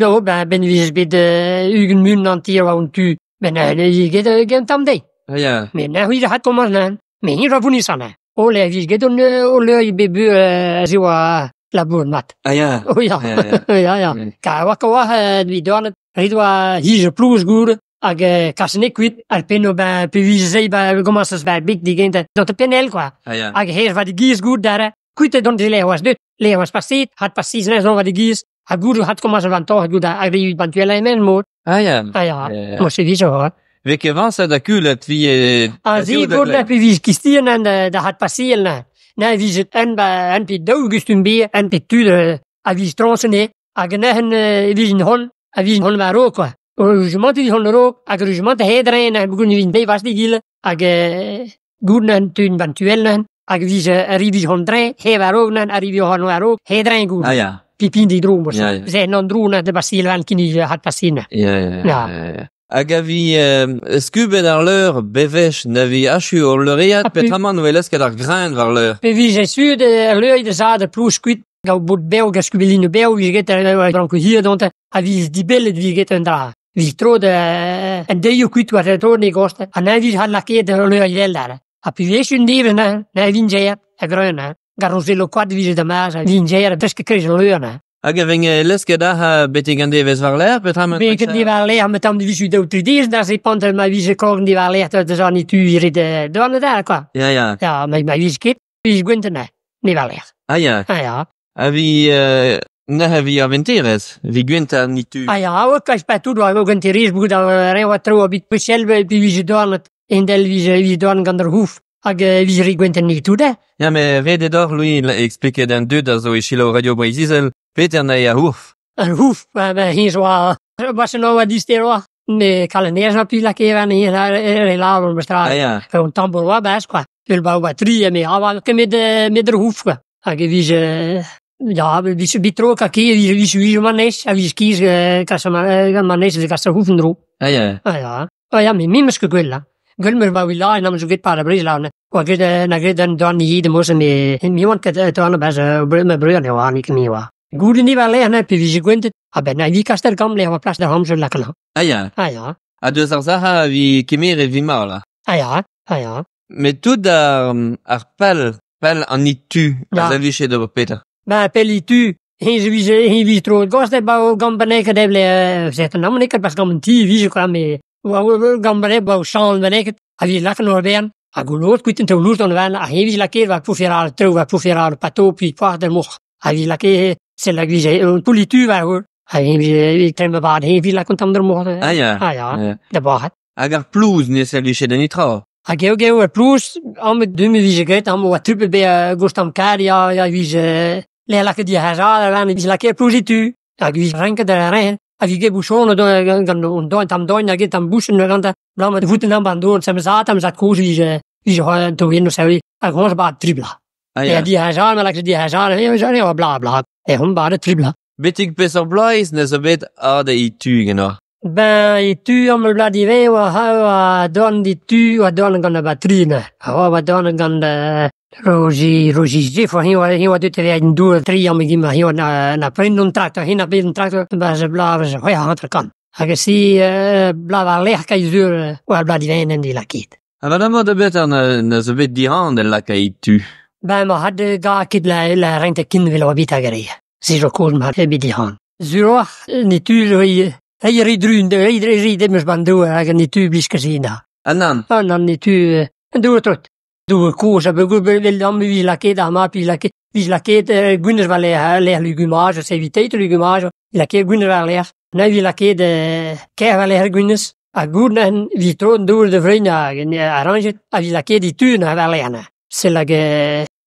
Oh ben 'benn 'vije bet 20 munut hanter war an tu 'benn ne ket get un tamm dezhi. Ah ya. Met neuze e c'hall komañs neuze. Me 'ni 'ra vounnisañ neuze. Holl e vije get hon leurioù bep se 'oa labour mat. Ah ya. Oh ya, Ya, ya. ya, ya. Kar a oa evit dornet ret 'oa hije plouz goude hag kas anezhe kuit ar pennoù ben pe vije se ben komañsas 'ba beg digentañ dont ar penn all kwa. Ah ya. Hag hennezh 'oa e-giz goût adarre. Kuit dont e-lec'h 'oas deuet, lec'h 'oas paseet, had paseet anezhañ war e-giz ha goude had komañs an torr goût ar re ban tu all mod. Ah ya. Ah ya, Ya, ya. mo se vije 'oa. Vez ket vañset da kulet vi Ha se goût na pe vije kistin an da had paseal na. Na vije un ba un pe daou gustum bier, un pe tud a vije troñs anezhe, hag neuze e vije hon, a vije hon war-raok kwa. Rujumant e vije hon a-raok, hag rujumant a-hed-dreñv ha goût ne vije bet vas d'egile, hag goût neuze tud ban tu all neuze, hag vije arri vije hon dreñv, he war-raok neuze, arri vije hon war-raok, he dreñv goût. Ah ya. Pipin didro moa. Ya, ya. Se an dro neuze da baseal an kinnig had paseal neuze. Ya, ya, Ya. ya, ya. Hag a vi skubet ar leur bevech na vi achu ur leuriad Ha pu- petramant oe lesket ar graen war leur. Pe vije sur ar leur da zad ar plouz kuit, gant bout bev gant skubelinoù bev vije get ar brankoù hir dont ha vije dibellet vije get un dra. Vije tro da an deioù kuit war tro ne gost. Ha na vije had lakaet ar leur ivel ar. Ha pe vije un devez na, na vinjer a greun ha. Gant rozello koad vije da maz, a vinjer a preske krež al leur na. Hag a veng lesket ar betek an devez war l'air petramant Be ket diwar l'air met tamm divije daou tri dez da se pant ma vije korn diwar l'air da zan tu irit dorn da quoi. Ya, ya. Ya, ma ma vije ket, vije gwent na, diwar l'air. Ah ya. Ah ya. A vi na a vi aventerez, vi gwent ar ni tu. Ah ya, oa kaj pa tout oa gant terez bout ar re oa tro a bit pechel pe vije dornet endel vije vije dorn gant ar houf hag vije re gwent ni tout eh. Ya, me ret eo deoc'h, Louis, expliket an dud a zo e selaou Radio Breizh-Izel, Peter na eo ar houf. Ar houf, ba ba hins oa was no oa dister oa. Ne kalenez na pila kevan ni re lavar mestra. Ah ya. Un tambour oa bas quoi. Ul ba oa tri me a ket met met ar houf quoi. Hag e vije ja, vije bit tro ka ke vije vije vije manez, a vije kiz kas manez de kas ar houfen dro. Ah ya. Ah ya. Ah ya, me memes ket gwell la. Gwell mer ba la nam zo get para breiz la. Oa ket na ket an dorn yi de mos me mi oan ket dorn bas me breur ne oa ni ket oa. Goude ni war l'air na pe vije gwentet. Ah ben na vi kastel gam le oa plas da hamzer lakana. Ah ya. Ah ya. A deus ar zaha vi kemeret vi mar la. Ah ya. Ah ya. Met tout ar, ar pal, pal an ni tu, Ya. a zavije d'ober Peter. Ben pel tu Hins vije hin vije tro gost ba gam beneket eble zet an amneket pas gam ti vije kwa me wa gam benek ba chan beneket a vije laken or bern a goulot kuit en toulouz don van a hin vije laket va poufer al tro va poufer al pato puis poar del moch a vije laket c'est la vije un politu va hor a hin vije trem ba hin vije laken tam der moch Ah ya. ah ya Ya. da bahat Hag ar plouz ne servije da nitra. Ha geo geo ar plouz, am dume vije get, am oa trupet be gost am kar, ya, ya vije le laket di hazard, a vije laket plouz e tu. Hag vije renket da ren, ha vije bouchon gant an doin tam doin hag tam bouchen gant blam de voeten am ban doon, sem zat am zat koz vije vije an to no savi, hag hons ba tribla. Ah Ya ya. di hazard, ma laket di hazard, e ja bla bla. E hon ba de tribla. Betek peseurt bloaz ne zo bet ar da i tu genoc'h. Ben, e tu am ur blad ivez oa ha oa dorn di tu oa dorn gant ar batri ne. Ha oa oa dorn gant Roger, Roger Jeff, oa hin oa hin oa deut e an dour tri am egin hin oa na, na prent un traktor, hin a bet un traktor, ba ze bla ze c'hwec'h hanter kant. Hag e si bla war lec'h ka zur oa ar blad ivez en di laket. Ha madame da bet ar na, na zo bet diran del laka i tu. Ben, ma had ga ket la, la rente kin vel oa bit hag re. Se zo koz ma had bet dihan. Zur oa, ne tu zo i Ei ri drun, ei ri demeus ban dour hag an tu blij ket da. Ah nan. Ah nan ne tu an dour trot. Dour koz a begout vel am vij laket ar ma pi laket vij laket gwinez war l'air l'air lugumage, se eviteit lugumage, laket gwinez war l'air. Na vi laket ker war l'air gwinez. Ha gout nan vi tro an dour de vrein hag arranjet a vi laket i tu na war l'air na. Se lag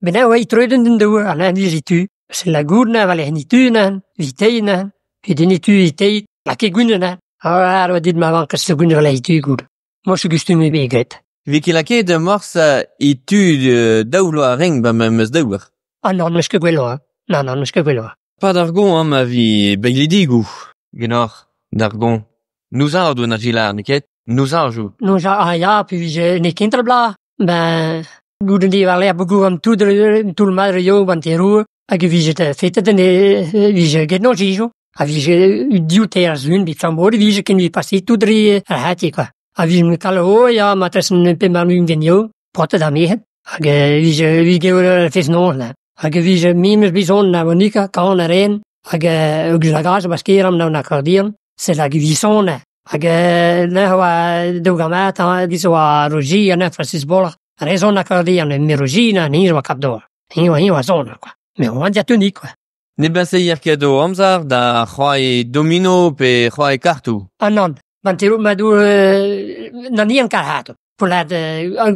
ben oa i treuden den dour ha nan vi tu. Se la gout na war l'air ni tu na, vi tei na, vi den tu i tei, laket gwinez na. Ah, ar oa dit ma vankas se gwinez war l'air tu gout. Mo se gustum e bet gret. Vi ket laket de mors i tu daou loa reng ba ma meus daouer. Ah non, meus ket gwell oa. Non, non, meus ket gwell oa. Pa d'ar gon am a vi beilidigou. Genoc'h, d'ar gon. Nous ar doun ar gilar, ne ket? Nous ar jou. Non, ja, ah ya, puis vije ne kent bla. Ben, goude di war l'air beaucoup am tout tout le madre yo ban te roue, hag e vije te fetet ne vije get no jijo. A vije div teir sizhun evit tramor e vije ken vije paseet tout dre ar c'hartier kwa. A vije kalz ya matrese un 25 eo, paotred ha merc'hed hag e vije vije ar fest-noz neuze. Hag e vije memes bet son harmonika, kan a raent hag e 'ba Skaer an akordeon, sed hag e vije sonet. Hag neuze e oa daou gamarad e-giz e oa Roger ha neuze Francis Boualc'h, ar re 'son akordeon met Roger neuze eñ a oa kap d'ober, eñ a oa soner kwa, met oan diatonik kwa. Ne baseer ket ho amzer da c'hoari domino pe c'hoari kartoù. Ah nann, ma dour n'an ien kalc'hadoù. Poellad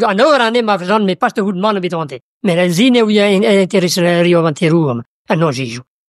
an eur anezhe ma vezan met pas da c'hoût mann ebet gante. Met ar sin eo ivez intereset ar re avanturoù amañ, an nozvezhioù.